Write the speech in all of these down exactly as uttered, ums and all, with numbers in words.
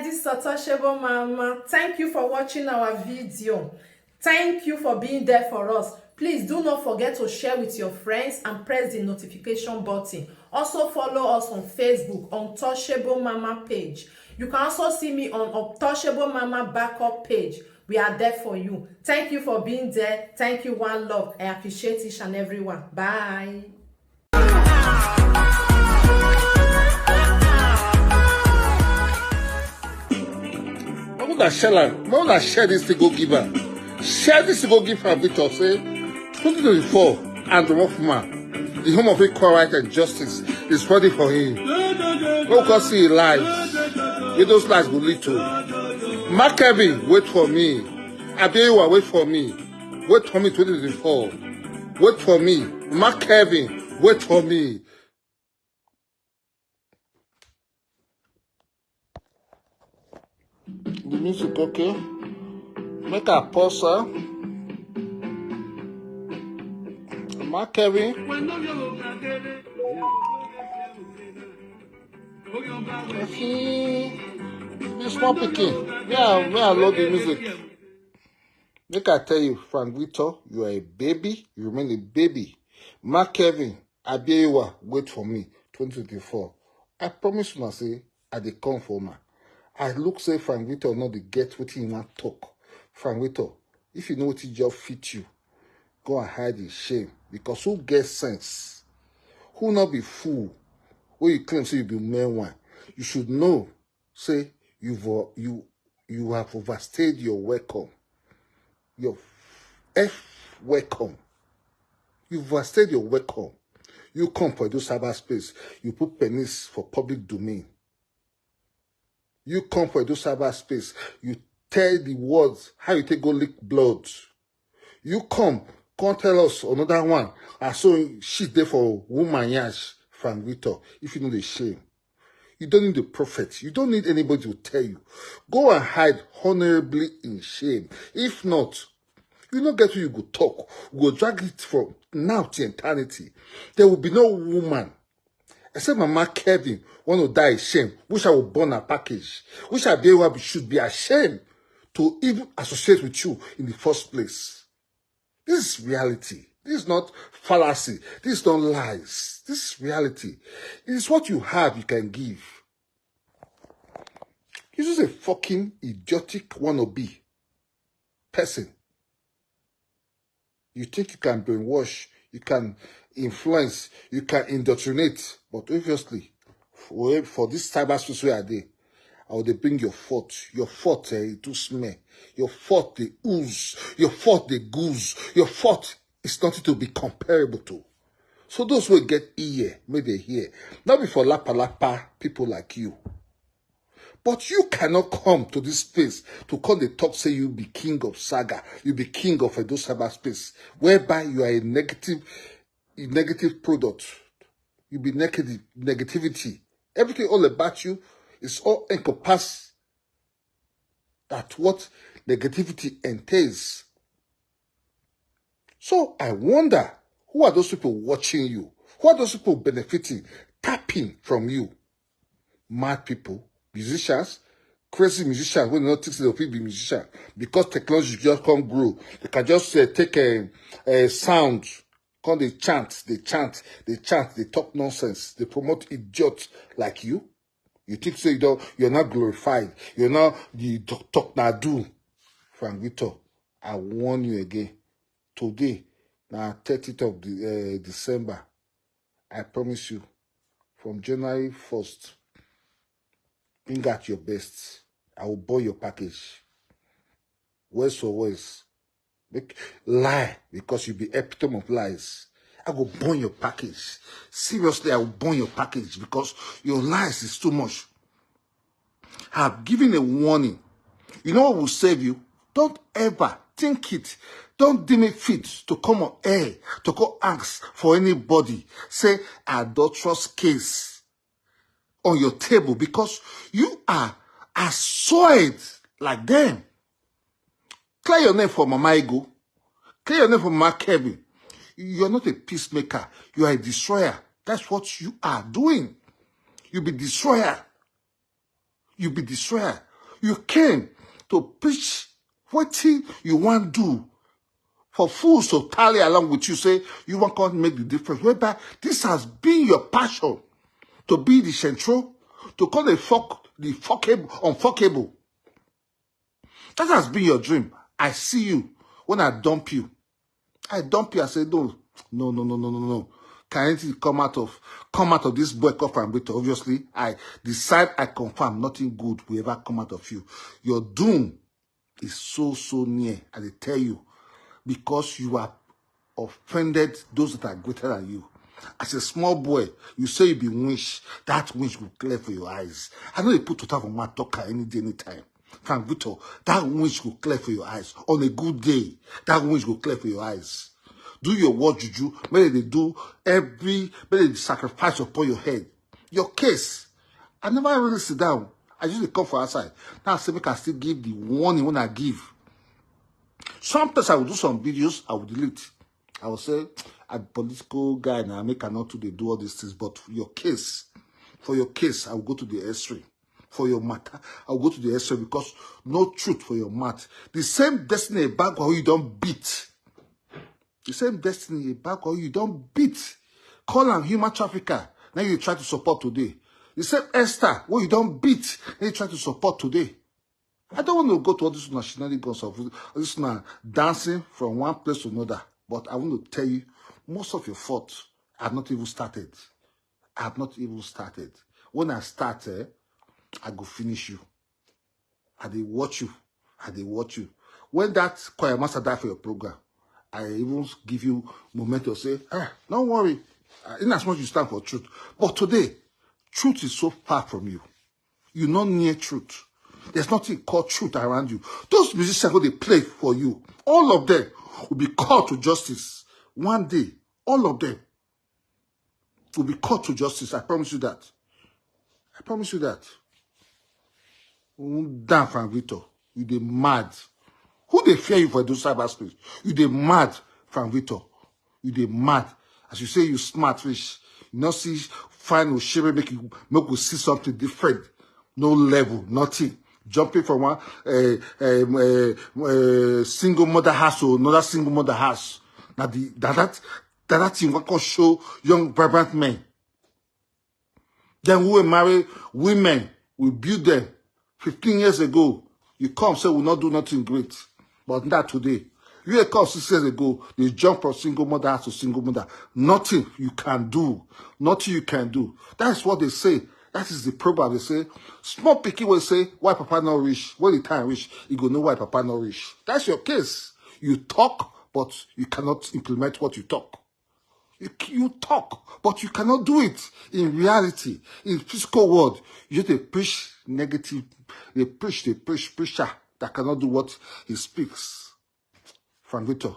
This is Untouchable Mama. Thank you for watching our video. Thank you for being there for us. Please do not forget to share with your friends and press the notification button. Also follow us on Facebook, Untouchable Mama page. You can also see me on Untouchable Mama backup page. We are there for you. Thank you for being there. Thank you, one love. I appreciate each and every one. Bye. Make una share am. Make una share this thing go give am. Share this thing go give am, Victor. Say twenty twenty-four and Rough Man, the home of equal right and justice, is ready for him. Make we come see him lies. Wey those lies go lead to. Mark Kevin, wait for me. Abiyewa, wait for me. Wait for me twenty twenty-four. Wait for me. Mark Kevin, wait for me. The music, okay? Make a pause, sir. Mark Kevin. Okay. This small pikin. Yeah, where I love the music. Make I tell you, Frank Victor, you are a baby. You remain a baby. Mark Kevin, Abiyewa, wait for me. twenty twenty-four. I promise una say I dey come for una. I look say Frank Victor no dey get wetin he wan talk. Frank Victor, if you know wetin just fit you, go and hide in shame. Because who get sense? Who no be fool? Wey you claim say you be men one. You should know say you you you have overstayed your welcome. Your F welcome. You've overstayed your welcome. You come for Edo cyberspace. You put penis for public domain. You come for Edo cyberspace. You tell the world how you take go leak blood. You come, come tell us another one. I saw shit there for woman yash, Frank Victor. If you know the shame, you don't need a prophet. You don't need anybody to tell you. Go and hide honorably in shame. If not, you no get who you go talk. We go drag it from now to eternity. There will be no woman, except Mama Kevin, want to die in shame. Wish I will burn her package. Wish I be able should be ashamed to even associate with you in the first place. This is reality. This is not fallacy. This is not lies. This is reality. It is what you have you can give. This is a fucking idiotic wannabe person. You think you can brainwash, you can influence, you can indoctrinate, but obviously, for, for this cyberspace where I dey, I will dey bring your fault. Your fault, eh, e too smell. Your fault dey ooze. Your fault dey goose. Your fault is nothing to be comparable to. So those wey get ear, make dem hear. No be for lapalapa people like you. But you cannot come to this space to come dey talk say you be king of saga, you be king of Edo cyberspace, whereby you are a negative, a negative product. You be negative, negativity. Everything all about you is all encompassed that what negativity entails. So I wonder, who are those people watching you? Who are those people benefiting, tapping from you? Mad people, musicians, crazy musicians wey no think say dem fit be musician because technology just come grow. They can just uh, take a, a sound, come dey chant, dey chant, dey chant, dey talk nonsense, dey promote idiot like you. You think say you don't, you're not glorified. You're not the talk, talk na do. Frank Victor, I warn you again. Today, now thirtieth of the, uh, December. I promise you, from January first, bring out your best. I will buy your package. Worse for worse. Make lie because you be epitome of lies. I go burn your package. Seriously, I will burn your package because your lies is too much. I've given a warning. You know what will save you? Don't ever think it. Don't deem it fit to come on air to go ask for anybody. Say adulterous case on your table because you are assoiled like them. Clear your name for Mama Ego. Clear your name for Mark Kevin. You're not a peacemaker. You are a destroyer. That's what you are doing. You be destroyer. You be destroyer. You came to preach wetin you wan do for fools to tally along with you, say you wan come make the difference. Whereby this has been your passion to be the central, to come dey fuck the fuckable, unfuckable. That has been your dream. I see you when I dump you. I dump you. I say no, no, no, no, no, no, no. Can anything come out of come out of this boy called Fine Victor? Obviously, I decide, I confirm nothing good will ever come out of you. Your doom is so, so near. I dey tell you, because you have offended those that are greater than you. As a small boy, you say you be winch. That winch go clear for your eyes. I no dey put water for mouth talk am any day, anytime. Fine Victor, that winch go clear for your eyes. On a good day, that winch go clear for your eyes. Do your work, juju. Make dem dey do every, make dem dey sacrifice upon your head. Your case, I never really sit down. I just dey come for outside. Now I say make I still give the warning wey I give. Sometimes I will do some videos, I will delete. I will say, "I'm a political guy now, make I not too dey do all these things." But for your case, for your case, I will go to the X-ray. For your matter, I will go to the X-ray, because no truth for your mouth. The same Destiny Ebagwa wey you don beat. The same Destiny Ebagwa wey you don beat. Call am human trafficker. Now you try to support today. The same Esther wey you don beat, now you try to support today. I don't want to go to all this una shenanigans of this una dancing from one place to another. But I want to tell you, most of your fault have not even started. I have not even started. When I start, eh, I go finish you. I dey watch you. I dey watch you. When that choir master die for your program, I even give you momentum, say, "Ah, don't worry." Uh, in as much you stand for truth. But today, truth is so far from you. You no near truth. There's nothing called truth around you. Those musicians wey dey play for you, all of them will be called to justice. One day, all of them will be called to justice. I promise you that. I promise you that. Down, Fine Victor. You dey mad. Who dey fear you for those cyberspace? You dey mad, Fine Victor. You dey mad. As you say you smart fish, you no see fine Oshere make you make we see something different. No level, nothing. Jumping from one uh, um, uh, uh, single mother house to another single mother house. Now the that that that, that thing we can show young vibrant men. Then we will marry women, we build them. Fifteen years ago, you come say we not do nothing great. But not today. You a come six years ago, they jump from single mother to single mother. Nothing you can do. Nothing you can do. That's what they say. That is the proverb. They say, small pikin will say, "Why papa not rich?" When the time reach, you go know why papa not rich. That's your case. You talk, but you cannot implement what you talk. You, you talk, but you cannot do it in reality. In physical world, you just dey preach negative. They preach, they preach, preacher that cannot do what he speaks. Fine Victor,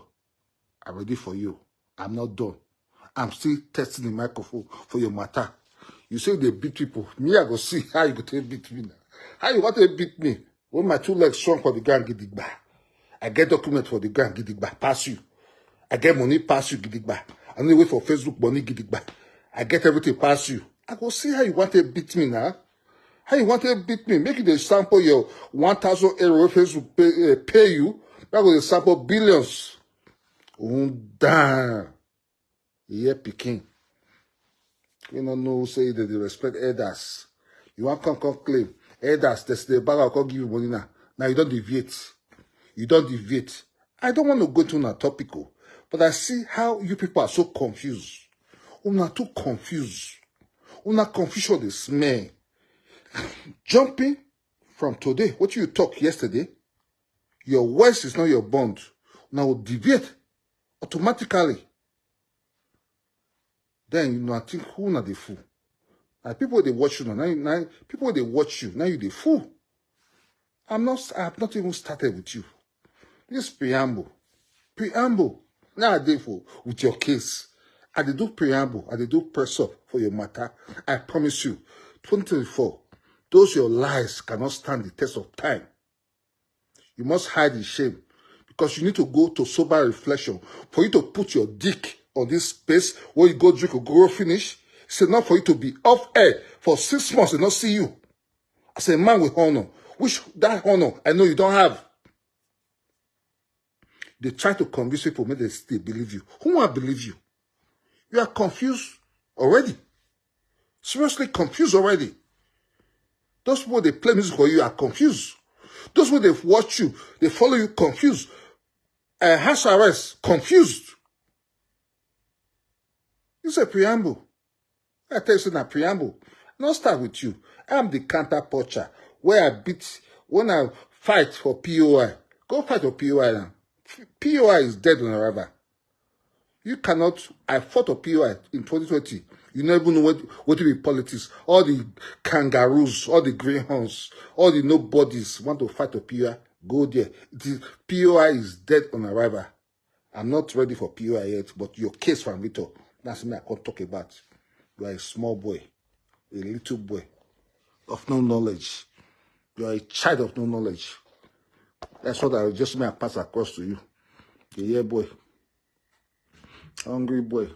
I'm ready for you. I'm not done. I'm still testing the microphone for your matter. You say they beat people. Me, I go see how you go take beat me now. How you want to beat me? When my two legs strong for the ground, gidigba. I get document for the ground, gidigba, pass you. I get money, pass you, gidigba. I no dey wait for Facebook money, gidigba. I get everything, pass you. I go see how you want to beat me now. How you want to beat me? Make you dey sample your one thousand euro wey Facebook pay, uh, pay you. That go dey sample billions. Unda. You hear pikin. You no know say they dey respect elders. You wan come come claim elders, they say, "Baga, come give you money now." Now you don't deviate. You don't deviate. I don't want to go to a topical, but I see how you people are so confused. Una too confused. Una confusion dey smell. Jumping from today, what you talk yesterday, your words is not your bond. Una will deviate automatically. Then you know, I think who na the fool. Now people they watch you now. Now, now people they watch you. Now you the fool. I'm not. I have not even started with you. This preamble, preamble. Now I dey for with your case. I dey do preamble. I dey do press up for your matter. I promise you, twenty twenty-four, those your lies cannot stand the test of time. You must hide in shame, because you need to go to sober reflection for you to put your dick on this space where you go drink or go finish. It's enough for you to be off air for six months and not see you. as a man with honor, which that honor I know you don't have. They try to convince people, make they still believe you. Who will believe you? You are confused already. Seriously confused already. Those people they play music for you are confused. Those people they watch you, they follow you confused. Uh, house arrest, confused. It's a preamble. I tell you, say na preamble. Not start with you. I'm the counter puncher. Where I beat, when I fight for P O I, go fight for P O I now. P O I is dead on arrival. You cannot. I fought for P O I in twenty twenty. You never even know what what to be politics. All the kangaroos, all the greyhounds, all the nobodies want to fight for P O I. Go there. It is, P O I is dead on arrival. I'm not ready for P O I yet, but your case, Frank Victor, that's me I can't talk about. You are a small boy, a little boy of no knowledge. You are a child of no knowledge. That's what I just may pass across to you. A year boy, hungry boy,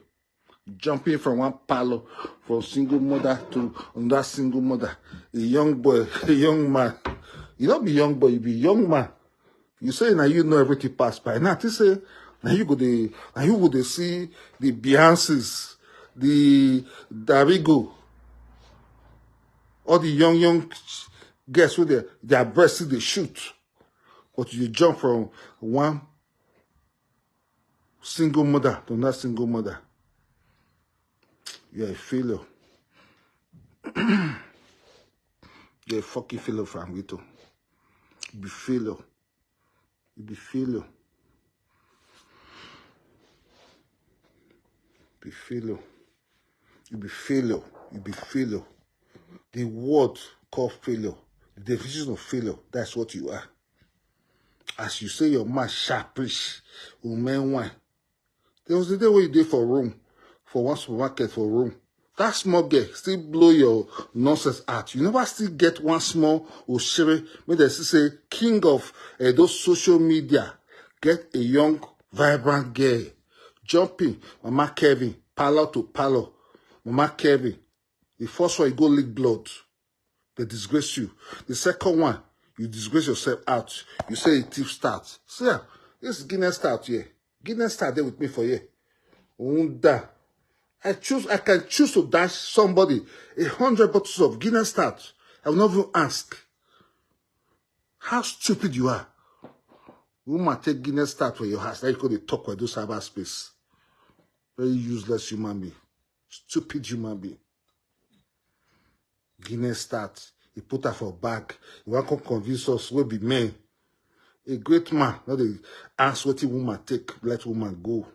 jumping from one parlor, from single mother to another single mother. A young boy, a young man. You don't be young boy, you be young man. You say now you know everything pass by. Now, this say now you go the now you go dey see the Beyoncés, the Darigo, all the young young girls with their their breasts they shoot, but you jump from one single mother to another single mother. You're a failure. You're a fucking failure, Frank Vito. You be failure. You be failure. Be failure. You be failure. You be failure. The word called failure, the definition of failure, that's what you are. As you say your mouth sharpish, women wine. There was a day when you did for room, for one supermarket for room. That small girl still blow your nonsense out. You never still get one small Oshere, make they still say king of uh, those social media. Get a young, vibrant girl. Jumping, Mama Kevin, parlor to parlor. Mama Kevin, the first one you go lick blood. They disgrace you. The second one, you disgrace yourself out. You say a thief start. See, ah, this Guinness start here. Guinness start there with me for here. Unda. I choose. I can choose to dash somebody a hundred bottles of Guinness start. I will not even ask. How stupid you are. Woman take Guinness start for your house. Now you go dey talk with those cyberspace. Very useless human being. Stupid human being. Guinness start. He put her for bag. He wan come convince us we be men. A great man, not dey ask what a woman take, let woman go.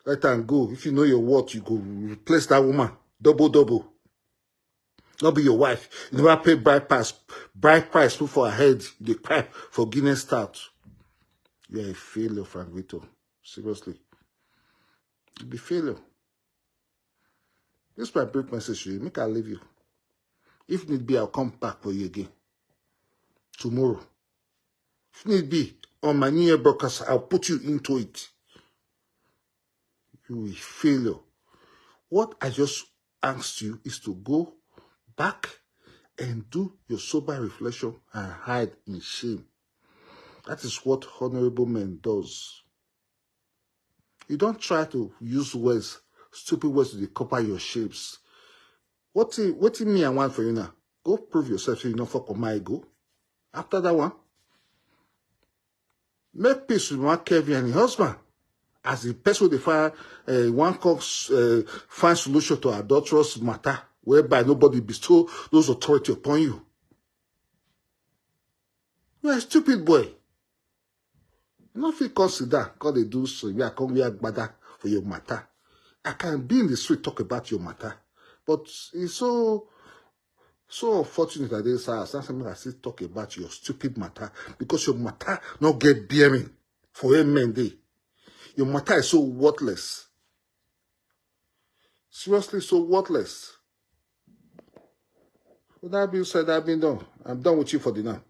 Let her go. If you know your worth, you go replace that woman. Double, double. Not be your wife. You never pay bride price. Bride price put for her head. They cry for Guinness start. You're a failure, Frank Vito. Seriously. You be failure. This is my brief message to you. Make I leave you. If need be, I'll come back for you again. Tomorrow. If need be, on my new year broadcast, I'll put you into it. You will failure. What I just asked you is to go back and do your sober reflection and hide in shame. That is what honorable men does. You don't try to use words, stupid words to cover your shapes. What wetin me I want for you now? Go prove yourself say you no fuck on my ego. After that one, make peace with Mama Kevin and his husband. As the person they find uh, one cox uh, find solution to adulterous matter whereby nobody bestow those authority upon you. You are a stupid boy. You no fit consider God dey do so. You are come wear gbada for your matter. I can be in the street talk about your matter, but it's so so unfortunate that this house. That's something I still talk about your stupid matter because your matter not get bearing for a men day. Your matter is so worthless. Seriously, so worthless. With that being said, that being done, I'm done with you for the now.